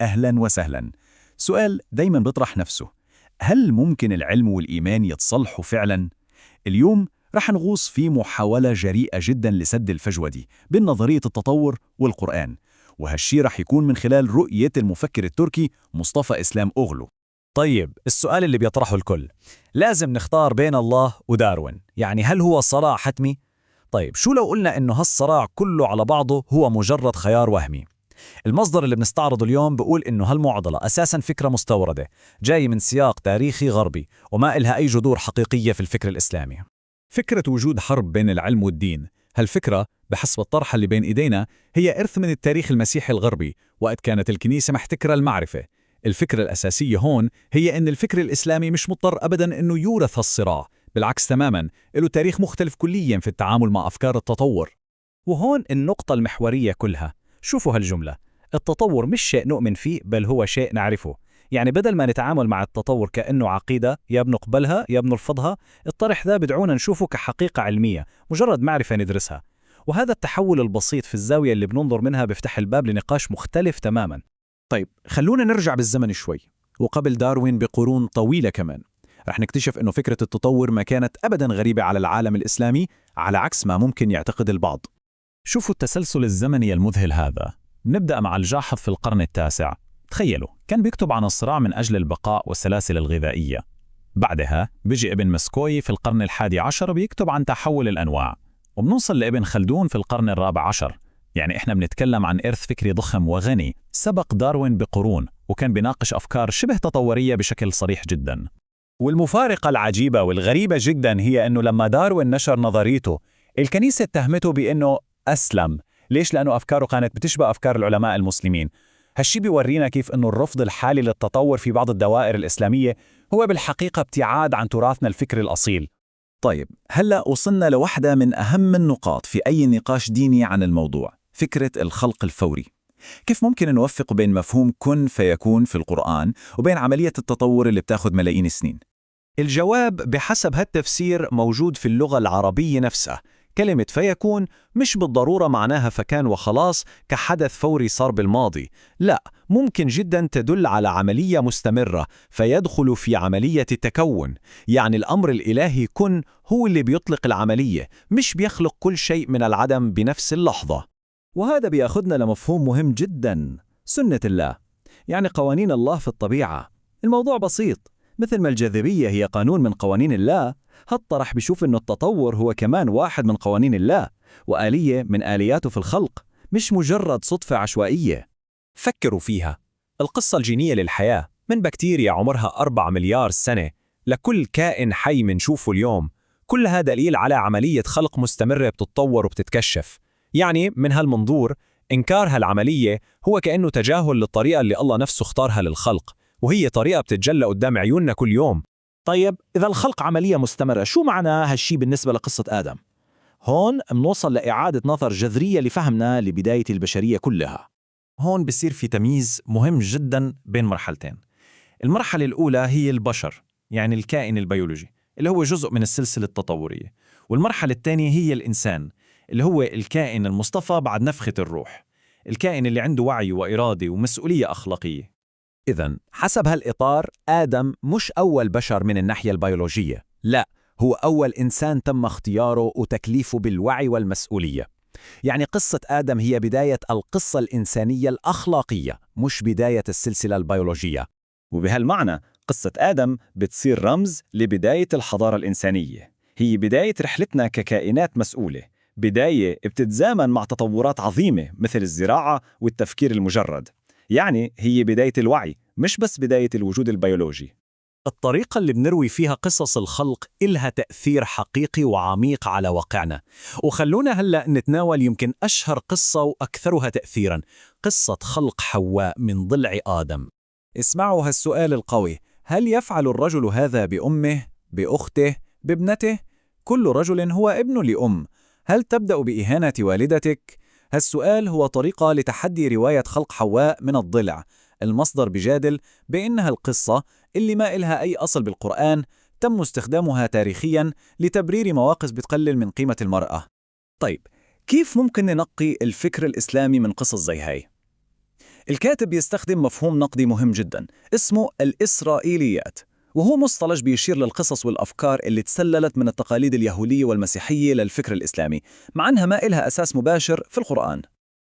أهلا وسهلا. سؤال دايما بيطرح نفسه: هل ممكن العلم والإيمان يتصلحوا فعلا؟ اليوم رح نغوص في محاولة جريئة جدا لسد الفجوة دي بين نظرية التطور والقرآن، وهالشي رح يكون من خلال رؤية المفكر التركي مصطفى إسلام أوغلو. طيب، السؤال اللي بيطرحه الكل: لازم نختار بين الله وداروين، يعني هل هو صراع حتمي؟ طيب، شو لو قلنا إنه هالصراع كله على بعضه هو مجرد خيار وهمي؟ المصدر اللي بنستعرضه اليوم بيقول إنه هالمعضلة أساساً فكرة مستوردة جاي من سياق تاريخي غربي، وما إلها أي جذور حقيقية في الفكر الإسلامي. فكرة وجود حرب بين العلم والدين، هالفكرة بحسب الطرح اللي بين إيدينا هي إرث من التاريخ المسيحي الغربي، وقت كانت الكنيسة محتكرة المعرفة. الفكرة الأساسية هون هي إن الفكر الإسلامي مش مضطر أبداً إنه يورث هالصراع، بالعكس تماماً، له تاريخ مختلف كلياً في التعامل مع أفكار التطور. وهون النقطة المحورية كلها. شوفوا هالجملة: التطور مش شيء نؤمن فيه، بل هو شيء نعرفه. يعني بدل ما نتعامل مع التطور كأنه عقيدة يا بنقبلها يا بنرفضها، الطرح ذا بدعونا نشوفه كحقيقة علمية، مجرد معرفة ندرسها. وهذا التحول البسيط في الزاوية اللي بننظر منها بيفتح الباب لنقاش مختلف تماما. طيب، خلونا نرجع بالزمن شوي، وقبل داروين بقرون طويلة كمان، رح نكتشف إنه فكرة التطور ما كانت أبداً غريبة على العالم الإسلامي، على عكس ما ممكن يعتقد البعض. شوفوا التسلسل الزمني المذهل هذا. نبدأ مع الجاحظ في القرن التاسع. تخيلوا، كان بيكتب عن الصراع من أجل البقاء والسلاسل الغذائية. بعدها بيجي ابن مسكوي في القرن 11 بيكتب عن تحول الأنواع، وبنوصل لابن خلدون في القرن 14. يعني إحنا بنتكلم عن إرث فكري ضخم وغني سبق داروين بقرون، وكان بيناقش أفكار شبه تطورية بشكل صريح جدا. والمفارقة العجيبة والغريبة جدا هي أنه لما داروين نشر نظريته، الكنيسة اتهمته بأنه أسلم. ليش؟ لأنه أفكاره كانت بتشبه أفكار العلماء المسلمين. هالشي بيورينا كيف أنه الرفض الحالي للتطور في بعض الدوائر الإسلامية هو بالحقيقة ابتعاد عن تراثنا الفكري الأصيل. طيب، هلأ وصلنا لوحدة من أهم النقاط في أي نقاش ديني عن الموضوع، فكرة الخلق الفوري. كيف ممكن نوفق بين مفهوم كن فيكون في القرآن وبين عملية التطور اللي بتاخد ملايين السنين؟ الجواب بحسب هالتفسير موجود في اللغة العربية نفسها. كلمة فيكون مش بالضرورة معناها فكان وخلاص، كحدث فوري صار بالماضي. لا، ممكن جدا تدل على عملية مستمرة، فيدخل في عملية التكون. يعني الأمر الإلهي كن هو اللي بيطلق العملية، مش بيخلق كل شيء من العدم بنفس اللحظة. وهذا بياخدنا لمفهوم مهم جدا: سنة الله، يعني قوانين الله في الطبيعة. الموضوع بسيط، مثل ما الجاذبية هي قانون من قوانين الله، هالطرح بيشوف إنه التطور هو كمان واحد من قوانين الله وآلية من آلياته في الخلق، مش مجرد صدفة عشوائية. فكروا فيها، القصة الجينية للحياة من بكتيريا عمرها 4 مليار سنة لكل كائن حي منشوفه اليوم، كلها دليل على عملية خلق مستمرة بتتطور وبتتكشف. يعني من هالمنظور، إنكار هالعملية هو كأنه تجاهل للطريقة اللي الله نفسه اختارها للخلق، وهي طريقة بتتجلى قدام عيوننا كل يوم. طيب، إذا الخلق عملية مستمرة، شو معنى هالشي بالنسبة لقصة آدم؟ هون منوصل لإعادة نظر جذرية لفهمنا لبداية البشرية كلها. هون بصير في تمييز مهم جدا بين مرحلتين. المرحلة الأولى هي البشر، يعني الكائن البيولوجي اللي هو جزء من السلسلة التطورية، والمرحلة الثانية هي الإنسان، اللي هو الكائن المصطفى بعد نفخة الروح، الكائن اللي عنده وعي وإرادة ومسؤولية أخلاقية. إذا حسب هالإطار، آدم مش أول بشر من الناحية البيولوجية، لا، هو أول إنسان تم اختياره وتكليفه بالوعي والمسؤولية. يعني قصة آدم هي بداية القصة الإنسانية الأخلاقية، مش بداية السلسلة البيولوجية. وبهالمعنى قصة آدم بتصير رمز لبداية الحضارة الإنسانية. هي بداية رحلتنا ككائنات مسؤولة، بداية بتتزامن مع تطورات عظيمة مثل الزراعة والتفكير المجرد. يعني هي بداية الوعي، مش بس بداية الوجود البيولوجي. الطريقة اللي بنروي فيها قصص الخلق إلها تأثير حقيقي وعميق على واقعنا، وخلونا هلأ نتناول يمكن أشهر قصة وأكثرها تأثيراً، قصة خلق حواء من ضلع آدم. اسمعوا هالسؤال القوي: هل يفعل الرجل هذا بأمه، بأخته، بابنته؟ كل رجل هو ابن لأم. هل تبدأ بإهانة والدتك؟ هالسؤال هو طريقة لتحدي رواية خلق حواء من الضلع. المصدر بجادل بأنها القصة اللي ما إلها أي أصل بالقرآن تم استخدامها تاريخيا لتبرير مواقف بتقلل من قيمة المرأة. طيب، كيف ممكن ننقي الفكر الإسلامي من قصص زي هاي؟ الكاتب بيستخدم مفهوم نقدي مهم جدا اسمه الإسرائيليات، وهو مصطلح بيشير للقصص والأفكار اللي تسللت من التقاليد اليهودية والمسيحية للفكر الإسلامي، مع أنها ما إلها أساس مباشر في القرآن.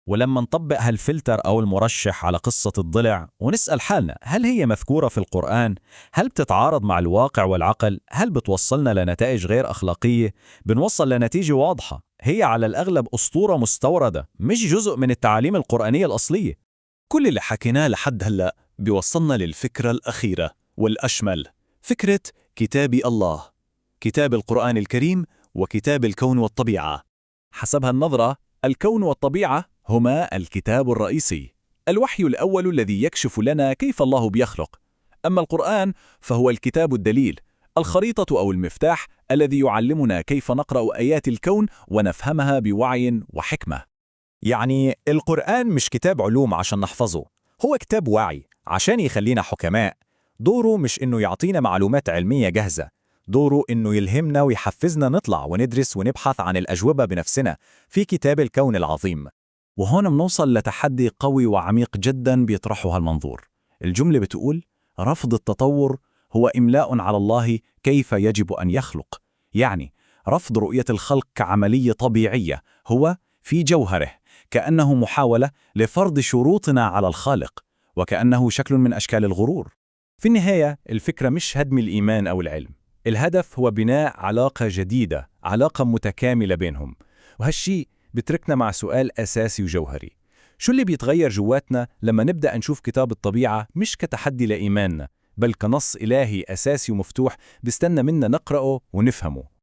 ولما نطبق هالفلتر أو المرشح على قصة الضلع ونسأل حالنا هل هي مذكورة في القرآن؟ هل بتتعارض مع الواقع والعقل؟ هل بتوصلنا لنتائج غير أخلاقية؟ بنوصل لنتيجة واضحة، هي على الأغلب أسطورة مستوردة، مش جزء من التعاليم القرآنية الأصلية. كل اللي حكيناه لحد هلأ بيوصلنا للفكرة الأخيرة والأشمل، فكرة كتاب الله، كتاب القرآن الكريم وكتاب الكون والطبيعة. حسب هالنظرة، الكون والطبيعة هما الكتاب الرئيسي، الوحي الأول الذي يكشف لنا كيف الله بيخلق. أما القرآن فهو الكتاب الدليل، الخريطة أو المفتاح الذي يعلمنا كيف نقرأ آيات الكون ونفهمها بوعي وحكمة. يعني القرآن مش كتاب علوم عشان نحفظه، هو كتاب وعي عشان يخلينا حكماء. دوره مش إنه يعطينا معلومات علمية جاهزة، دوره إنه يلهمنا ويحفزنا نطلع وندرس ونبحث عن الأجوبة بنفسنا في كتاب الكون العظيم. وهون منوصل لتحدي قوي وعميق جدا بيطرحه هالمنظور. الجملة بتقول: رفض التطور هو إملاء على الله كيف يجب أن يخلق. يعني رفض رؤية الخلق كعملية طبيعية هو في جوهره كأنه محاولة لفرض شروطنا على الخالق، وكأنه شكل من أشكال الغرور. في النهاية الفكرة مش هدم الإيمان أو العلم، الهدف هو بناء علاقة جديدة، علاقة متكاملة بينهم. وهالشي بتركنا مع سؤال أساسي وجوهري: شو اللي بيتغير جواتنا لما نبدأ نشوف كتاب الطبيعة مش كتحدي لإيماننا، بل كنص إلهي أساسي ومفتوح بيستنى منا نقرأه ونفهمه؟